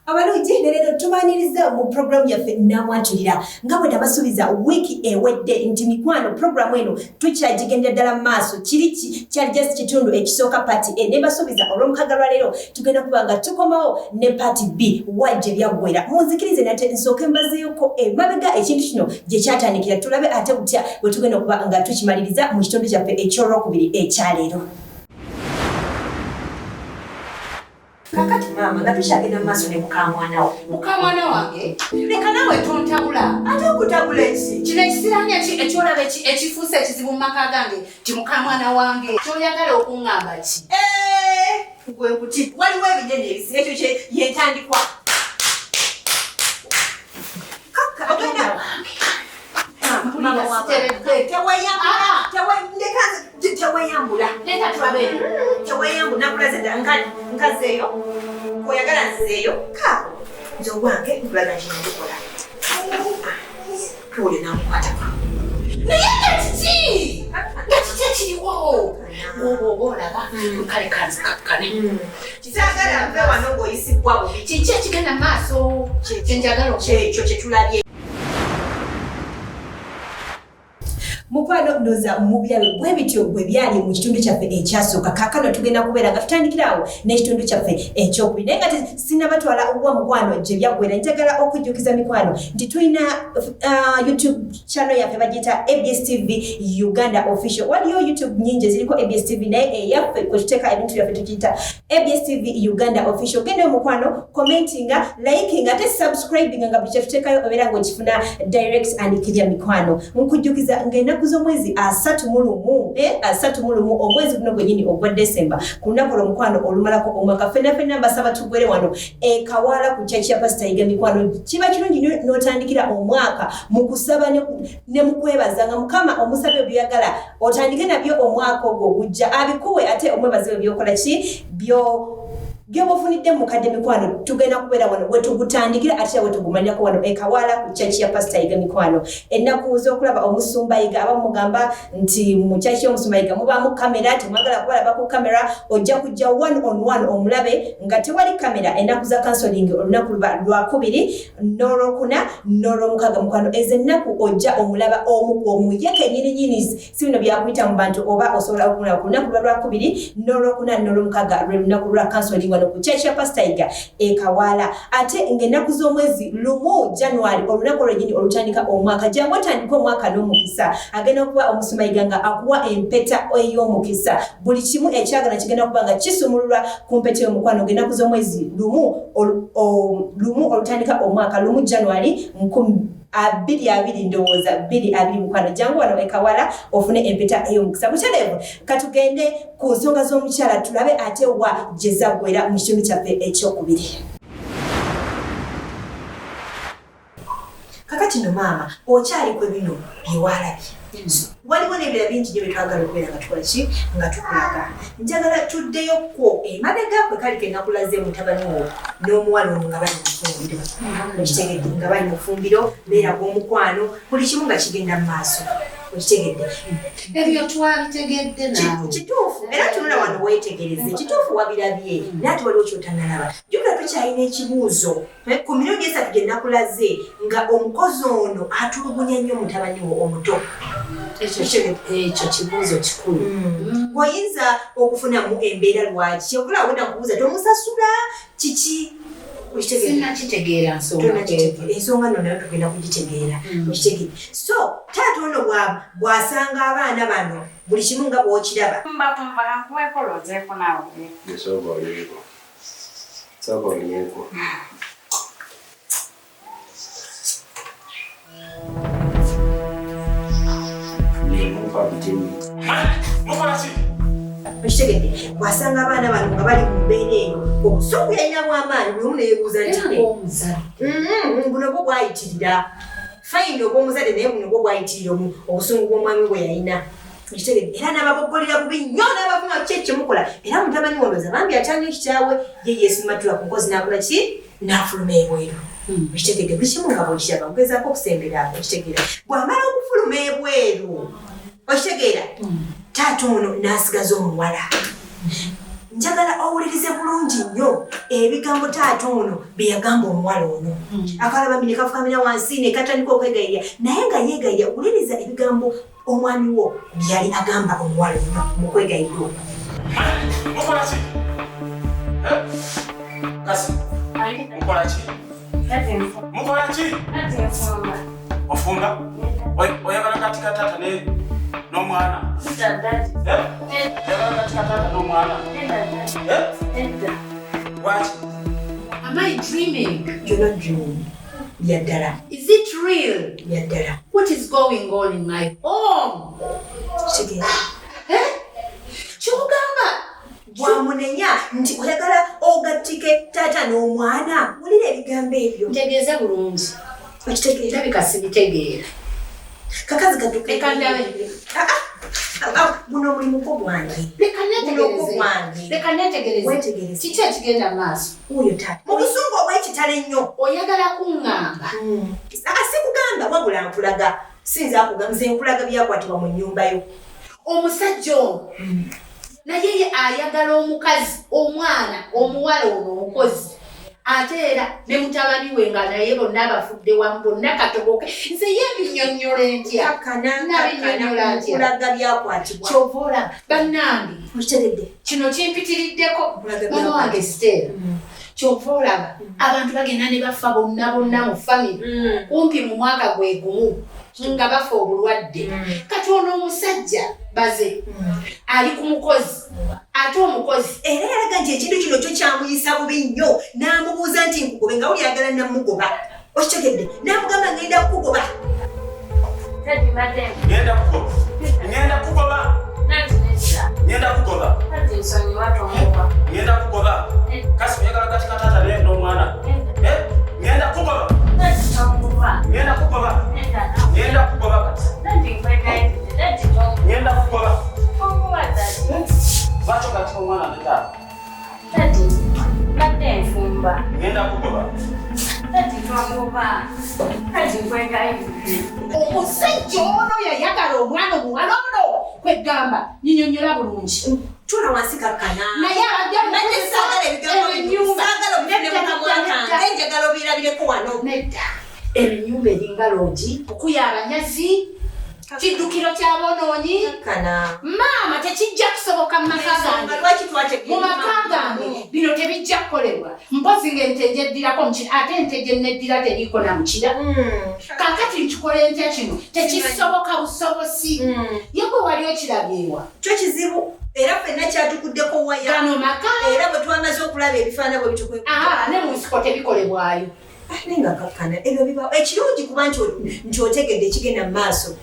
Abalungi, ne leero tubaaniriza mu puroguramu yaffe Namwatulira. Nga bwe nabasuubiza wiiki ewedde nti mikwano, puroguramu eno tukyagigendera ddala mu maaso. Kiri kyali just kitundu ekisooka, part A, ne basuubiza olw'omukaaga lwa leero tugenda kuba nga tukomawo ne part B wa gye byaggwera. Munzikirize nate nsooke mbazeeyoko emabega ekintu kino gye kyatandikira, tulabe ate butya bwe tugenda okuba nga tukimaliriza mu kitundu kyaffe eky'olwokubiri ekyaleero. Kakati maama, nga tukyagenda mu maaso ne mukamwana wo. Mukamwana wange, leka naawe tontabula. Ate okutabula eki? Kino ekisiraani ekyolaba ekifuuse ekizibu mu maka gange ti mukamwana wange. Kyoyagala okuŋŋamba ki? Eh, gwe nkuti waliwo ebinene ebisi, ekyo kye yentandikwa. Kaka, ogenda Mpulira siteredde. Teweyambula. Ah. Ndeka teweyambula. Leeta tulabe. Teweyambula, nakulaze dda nkazeeyo koyagala nzizeeyo kaako. Nze ogwange nkulaga nti nabikola tuwulye namukwatako. Naye nga kiki? Nga kiki ekiriwo? Bw'oba oba olaba kale kanzikakkane. Kisaagala nve wano ng'oyisibwa bubi. Kiki ekigenda mu maaso? Kyenjagala Kyekyo kyetulabye, mukwano. Ndooza mubirabe bwe bityo bwe byali mu kitundu kyaffe ekyasooka. Kaakano tugenda kubeera nga tutandikira awo n'ekitundu kyaffe ekyokubiri, naye nga sinnabatwala wa mukwano gye byaggwera, njagala okujjukiza mikwano nti tulina YouTube channel yaffe, bagiyita ABS TV Uganda Official. Waliyo YouTube nyingi eziriko ABS TV, naye eyaffe kwe tuteeka ebintu byaffe tukiyita ABS TV Uganda Official. Gendayo mukwano, commentinga, likinga, ate subscribinga, nga buli kyetuteekayo obeera ng'okifuna direct and clear. Mikwano, nkujjukiza ng'ennaku z'omwezi 31, 31 omwezi guno gwennyini ogwa Desemba, ku lunaku olwo mukwano olumalako omwaka, ffenna ffenna mbasaba tugwere wano Ekawaala ku church ya Pasita Yiga. Mikwano, kiba kirungi nnyo n'otandikira omwaka mu kusaba ne mu kwebaza, nga Mukama omusabe byoyagala otandike nabyo omwaka ogwo ogujja abikuwe, ate omwebaze byokola ki byo byoba ofunidde mukadde. Mikwano, tugenda kubeera wano wetugutandikira ate era wetugumalirako wano Ekawaala ku church ya Pasita Yiga. Mikwano, ennaku z'okulaba omusumba Yiga, abamu mugamba nti mu church y'omusumba Yiga mubaamu kamera, temwagala kubalaba ku kamera, ojja kujja one on one omulabe nga tewali kamera. Ennaku za counseling, olunaku luba lwakubiri n'olwokuna n'olwomukaaga. Mukwano, ezo ennaku ojja omulaba omu ku omu, ye kenyini nyini, si bino byakuyita mu bantu. Oba osobola okumulaba ku lunaku lwa lwakubiri n'olwokuna n'olwomukaaga, lwe lunaku lwa counseling wano ku church ya Pasita Yiga Ekawaala. Ate ng'ennaku z'omwezi 1 January, olunaku olwenyini olutandika omwaka, jangu otandike omwaka n'omukisa. Agenda okuba omusumba Yiga nga akuwa empeta ey'omukisa. Buli kimu ekyagala kigenda kuba nga kisumululwa ku mpeta ey'omukwano, ng'ennaku z'omwezi 1 1 olutandika omwaka, 1 January 2020, ndowooza 2020. Mukwano, jangu wano Ekawala ofune empeta ey'omukisa butereevu. Katugende ku nsonga z'omukyala, tulabe ate wa gye zaggwera mu kitundu kyaffe ekyokubiri. Kakati no maama, okyali kwe bino byewalabye, waliwo n'ebirala bingi nnyo byetwagala okubeera nga tukola ki, nga tukulaga. Njagala tuddeyo kwo emabega kwe kali ke nakulaze mutabani wo n'omuwala ono nga bali mu ffumbiro. Okitegedde? Nga bali mu ffumbiro, beeraga omukwano, buli kimu nga kigenda mu maaso. Okitegedde? Ebyo twabitegedde naawe. Kituufu. Era tunula wano weetegereze. Kituufu wabirabye, naye ate waliwo kyotanalaba. Jjukira tukyalina ekibuuzo. Ku mirundi esatu gye nakulaze nga omukozi ono atulugunya nnyo mutabani wo omuto. Ekyo kibuuzo kikulu. Oyinza okufunamu embeera lwaki kyekula wenda nkubuuza, tomusasula kiki? Okitegeera? Sinnakitegeera nsonga. Tonakitegeera ensonga nno, nayo tugenda kugitegeera. Okitegeera? So taata ono bw'asanga abaana bano, buli kimu nga bw'okiraba. Mbakumva kankuweeko olwozeeko naawe olyeko. Sooka olyeko. Sooka olyeko. Nemumpa bitini. Mukola ki? Okitegedde? Bw'asanga abaana bano nga bali mu mbeera eyo, obusungu yalina bw'amaanyi. Buli omu neyebuuza nti, Era ng'omuzadde. Buno bwo bwayitirira. Fine, obw'omuzadde, naye buno bwo bwayitirira obusungu bw'omwami bwe yalina. Okitegedde? Era n'ababoggolera bubi nnyo, n'abavuma, ki ekimukola. Era mutabani wondoza bambi atya nnyo kitaawe, ye yeesumatula ku nkozi n'akola ki, n'afuluma ebweru. Okitegedde? Buli kimu nga bwekiraba, ogezaako okusembera. Okitegeera? Bw'amala okufuluma ebweru, okitegeera, taata ono n'asigaza omuwala. Njagala owulirize bulungi nnyo. Ebigambo taata ono bye yagamba omuwala ono. Akawala bambi ne kafukamira wansi ne katandika okwegayirira, naye nga yeegayirira. Wuliriza ebigambo omwami wo byali agamba omuwala ono mu kwegayirira okwo. Mukola ki? Kasi, mukola ki? Mukola ki? Ofumba? Oyagala katika taata n'omwana? Oyagala katika taata n'omwana? Lwaki? Am I dreaming? You're not dreaming. Bya ddala. Is it real? Bya ddala. What is going on in my home? Kitegeera. Kyogamba Bwamunenya nti oyagala ogattike taata n'omwana. Wulira ebigambo ebyo. Ntegeeza bulungi. Okitegeera. Ndabika sibitegeera. Kakazi katuke. Leka ndabe. Guno omulimu gwo gwange. Leka Guno gwo neetegereze. gwange. Leka neetegereze. Weetegereze. Kiki ekigenda mu maaso? Oyo taata. Mu busungu obw'ekitalo ennyo. Oyagala kuŋŋamba. Sikugamba wabula nkulaga. Sinza akugamba, nze nkulaga byakwatibwa mu nnyumba yo. Omusajja ono naye ye ayagala omukazi, omwana omuwala ono omukozi, ate era ne mutabani we nga naye bonna bafudde wamu, bonna katogoke. Nze ye ebinnyonnyola ntya? Nabinnyonnyola ntya? Nkulaga byakwatibwa. Kyova olaba bannange, Okitegedde? kino kimpitiriddeko. Nkulaga Mama wange Stella, kyova olaba abantu bagenda ne bafa bonna bonna mu family kumpi mu mwaka gwe gumu nga bafa obulwadde. Kati ono omusajja baze ali ku mukozi, ate omukozi Era yalaga nti ekintu kino kyo kyamuyisa bubi nnyo, n'amubuuza nti nkugobe, nga wuli ayagala namugoba. Okitegedde? N'amugamba ngenda kukugoba. Ngenda kugoba. Ngenda kugoba. Ngenda kugoba. Ngenda kugoba. Kasi oyagala katika taata n'omwana? Ngenda kugoba. Ngenda kugoba. Ngenda kugoba kati. Ngenda kugoba. Lwaki ogatta omwana ne taata? Ngenda kugoba. Omusajja ono yayagala omwana omuwala ono, kwegamba nyinyonnyola bulungi. Tula wansi, kakkana. Naye abajja Nange saagala ebigambo bino. Ennyumba. Saagala obifune mu kamwa kange, njagala obirabireko wano. Nedda, ennyumba eringa loogi, okuya abanyazi, kiddukiro ky'aboonoonyi. Kakkana. Maama, tekijja kusoboka mu maka gange. Lwaki twategeera? Mu maka gange bino tebijja kukolebwa, mpozi ng'ente gyeddirako mukira, ate ente gye neddira teriiko na mukira. Kaakati nkikola entya? Kino tekisoboka busobosi. Ye gwe wali okirabyewa? Kyo kizibu, era ffenna kyatukuddeko waya. Gano maka. Era bwe twamaze okulaba ebifaananyi bwe bitukwe. Aha, ne mu nsiko tebikolebwayo. Naye nga kakkana, ebyo biba ekirungi kuba nti otegedde ekigenda mu maaso.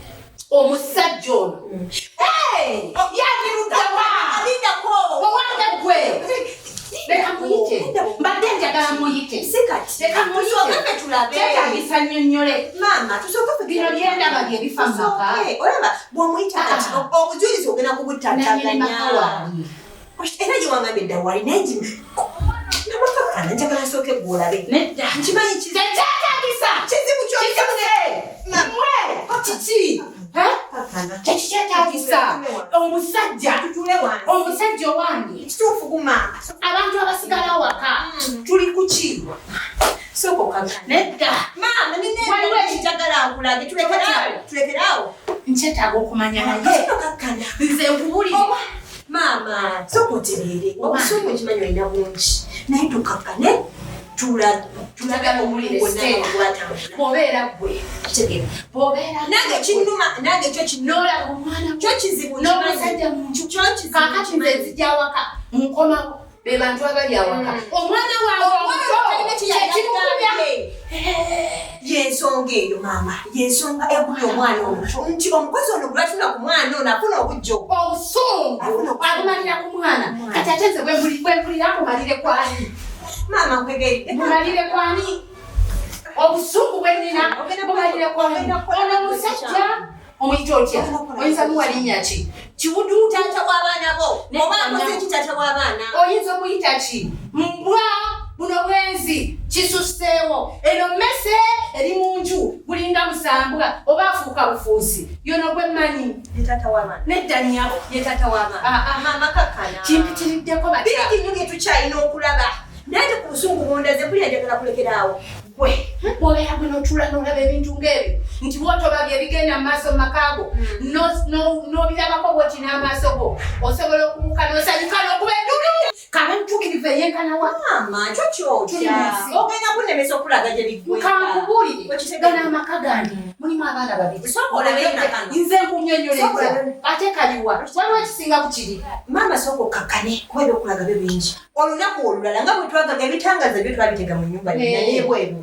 Omusajja ono yaniruddawa? Alindako. Owange gwe, leka muyite, mbadde njagala muyite. Si kati. Leka muyite. Tusooke ffe tulabe. Kyetagisa nnyonnyole. Maama, tusooke ffe. Bino byendaba bye bifa mu maka. Tusooke. Olaba bw'omuyita kati, obujulizi ogenda Nanyini maka kubutaataganya. Wange. Era gye wangambye edda wali, naye namakakkana, njagala nsooke gw'olabe. Nedda. Nkimanyi kizibu. Tekyetagisa. Kizibu kyokisuse. Mwe kiki? Tekikyetagisa. Omusajja, Tutule wansi. omusajja owange. Kituufu, guma. Abantu abasigala awaka tuli ku ki? Sooka okakkana. Nedda. Maama, nina Waliwo ebintu njagala nkulage. Tulekeraawo, tulekeraawo. Nkyetaaga okumanya, naye Kino kakkana. nze nkubulire. Maama, sooka otereere. Obusungu nkimanyi olina bungi, naye tukakkane, tulabe omulimu gwonna Stella. gwatambula. Bw'obeera ggwe, Kitegeera. bw'obeera Nange kinnuma, nange kyo kinnuma. n'olaba omwana Kyo kizibu. n'omusajja mu nju. Kyo kizibu. Kaakati nze nzija awaka, nkomawo, be bantu abali awaka, omwana wange omuto kyekimukubya. Yensonga eyo, maama, yensonga ekubya omwana omuto, nti omukozi ono gwebatunda ku mwana ono afuna obujjo. Obusungu abumalira ku mwana. Kati ate nze bwe mpulira abumalire kwani? Maama, nkwegeredde. Bumalire kwani? Obusungu bwe nnina bumalire kwani? Ono omusajja omuyita otya? Oyinza muwa linnya ki? Kiwuduuta. Taata w'abaana bo oba akoze ki? Taata w'abaana. Oyinza omuyita ki? Mbwa. Buno bwenzi, kisusseewo. Eno mmese eri mu nju gulinga musambwa, oba afuuka bufuusi yono gwe mmanyi. Ye taata w'abaana. Nedda nnyabo. Ye taata w'abaana. Ah, ah. Maama, kakkana. Kimpitiriddeko batya. Bingi nnyo bye tukyalina okulaba, naye Mundaze mpulira njagala kulekeraawo. Gwe bw'obeera gwe n'otuula n'olaba ebintu ng'ebyo nti bw'otoba bye bigenda mu maaso mu maka go n'obirabako bw'oti n'amaaso go osobola okubuuka n'osanyuka n'okuba enduulu kabe mutuukirivu eyenkana wa. Maama kyo kyotya ogenda kunnemesa okulaga gye biggwera. Kankubuulire gano amaka gange mulimu abaana babiri. Sooka olabeyo na kano. Nze nkunnyonnyola ate kaliwa waliwo ekisinga ku kiri. Maama sooka okkakkane kuba ebyokulaga byo bingi. Olunaku olulala nga bwe twagamba ebitangaza byo twabitega mu nnyumba yonna n'ebweru.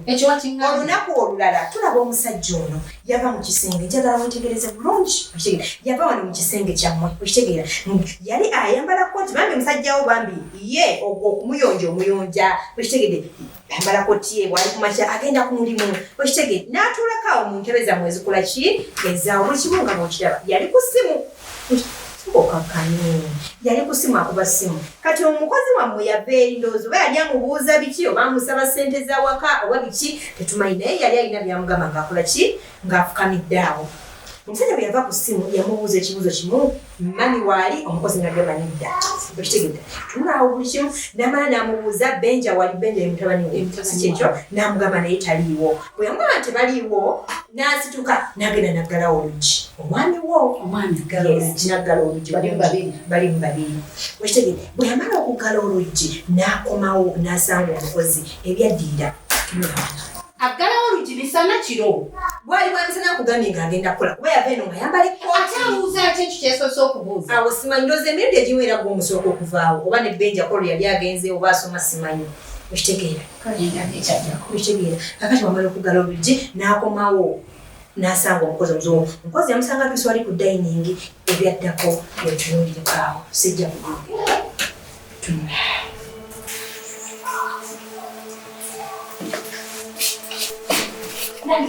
Olunaku olulala tulaba omusajja ono yava mu kisenge, njagala mwetegereze bulungi, yava wano mu kisenge kyammwe, okitegeera. Yali ayambala kkooti, bambi musajja wo bambi ye okumuyonja omuyonja, okitegedde, ayambala kkooti ye bw'ali ku makya agenda ku mulimu, okitegedde, n'atuulako awo mu ntebe zammwe ezikola ki ezaawo buli kimu nga bw'okiraba. Yali ku ssimu. Okakkanye. Yali ku ssimu akuba ssimu. Kati omukozi wammwe yava eri ndowooza oba yali amubuuza biki oba amusaba ssente za waka oba biki tetumanyi, naye yali alina by'amugamba ng'akola ki ng'afukamidde awo. Omusajja bwe yava ku ssimu yamubuuza ekibuuzo kimu, mami waali omukozi n'agamba nedda. Okitegedde? Tunula awo buli kimu n'amala n'amubuuza Benja wali, Benja ye mutabani we, si kyekyo? N'amugamba naye taliiwo. Bwe yamugamba nti tebaliiwo n'asituka n'agenda n'aggalawo oluggi. Omwami wo n'aggala oluggi, bali mu babiri. Okitegedde? Bwe yamala okuggala oluggi n'akomawo n'asanga omukozi ebyaddirira. Aggalawo oluggi misana kiro. Bwali bwa misana nkugambye ng'agenda kukola kuba yava eno ng'ayambala ekkooti. Ate abuuza ati ekyo kyesoose okubuuza? Awo simanyi, ndowooza emirundi egimu era gwe omusooka okuvaawo oba ne Benja Kolo yali agenze oba asoma simanyi. Okitegeera? Okitegeera? Kakati wamala okuggala oluggi n'akomawo n'asanga omukozi omuzungu. Omukozi yamusanga atuuse wali ku dining, ebyaddako wetunuulireko awo. Sijja kubyogera. Tunula. Nati!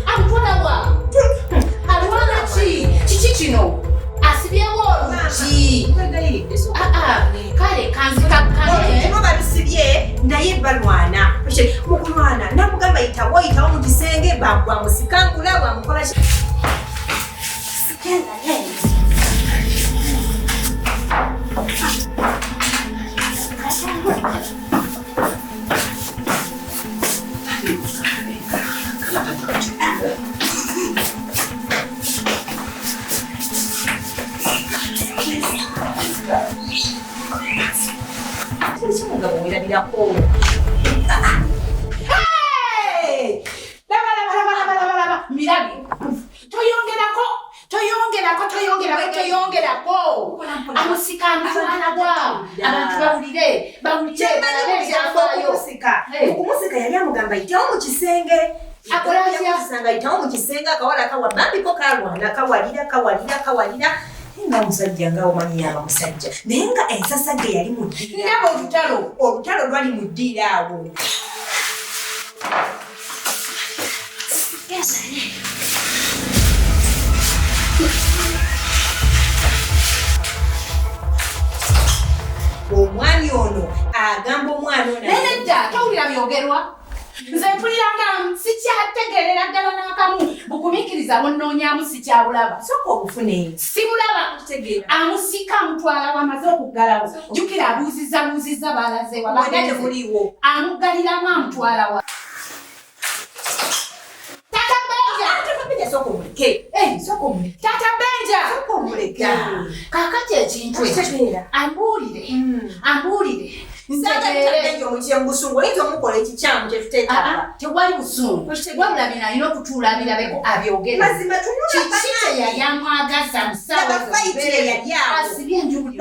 Amutwala wa? Alwana ki? Kiki kino? Asibyewo oluggi. Kale kanzikakkane. Balusibye naye balwana. Mu kulwana n'amugamba yitawo yitawo mu kisenge bwamusikangula bwamukola ki. Toyongerako, toyongerako, toyongerako, toyongerako. Amusika amutwala wa? Abantu bawulire, bawulire. Okumusika yali amugamba yitawo mu kisenge. Akola atya? Amusanga yitawo mu kisenge akawala kawa bambi ko kalwana kawalira kawalira kawalira. Nga musajja nga omanyi yaba musajja. Naye nga ensasagge yali mu ddiiro. Ndaba olutalo. Olutalo lwali mu ddiiro awo. Omwami ono agamba omwana ono. Naye nedda towulira byogerwa. Nze mpulira nga sikyategeerera ddala n'akamu. Bugumiikiriza bunnoonyaamu sikyabulaba. Sooka obufune. Sibulaba. Amusika amutwala wamaze okuggalawo. Jjukira abuuzizza buuzizza baalaze wa. Bonna temuliiwo. Amuggaliramu amutwala wa. Tata Benja! Tata Benja sooka omuleke. Sooka omuleke. Tata Benja! Sooka omuleke. Kaakati ekintu ekyo. Ambuulire. Ambuulire. Tewali busungu. Wabula bino alina okutuula abirabeko abyogere. Kiki kye yali amwagaza mu ssaawa asibye enju buli.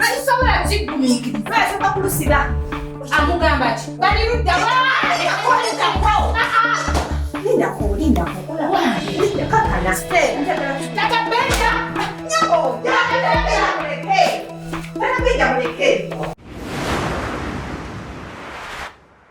Sisobola kigumiikiriza. Asooka kulusiba. Amugamba ki? Bali ludda wa? Lindako, lindako. Lindako, Tata Benja! Tata Benja muleke! Tata Benja muleke!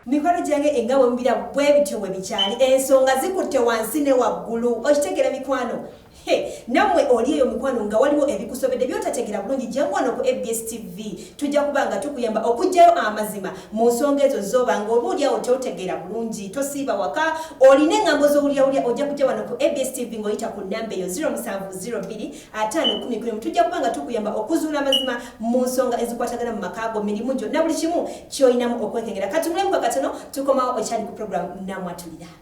Mikwano gyange enga bwe mubira bwe bityo bwe bikyali, ensonga zikutte wansi ne waggulu. Okitegeera mikwano? He, nammwe oli eyo mikwano nga waliwo ebikusobedde byotategera bulungi, jangu wano ku ABS TV, tujja kuba nga tukuyamba okuggyayo amazima mu nsonga ezo zoba nga oba oliawo totegeera bulungi. Tosiiba waka, olina eŋŋambo z'owulyawulya, ojja kujja wano ku ABS TV ng'oyita ku namba eyo 0702 5 10 10. Tujja kuba nga tukuyamba okuzuula amazima mu nsonga ezikwatagana mu maka go, mirimu gyo na buli kimu ky'olinamu okwekengera. Kati mulemuka katono, tukomawo, okyali ku program Namwatulira.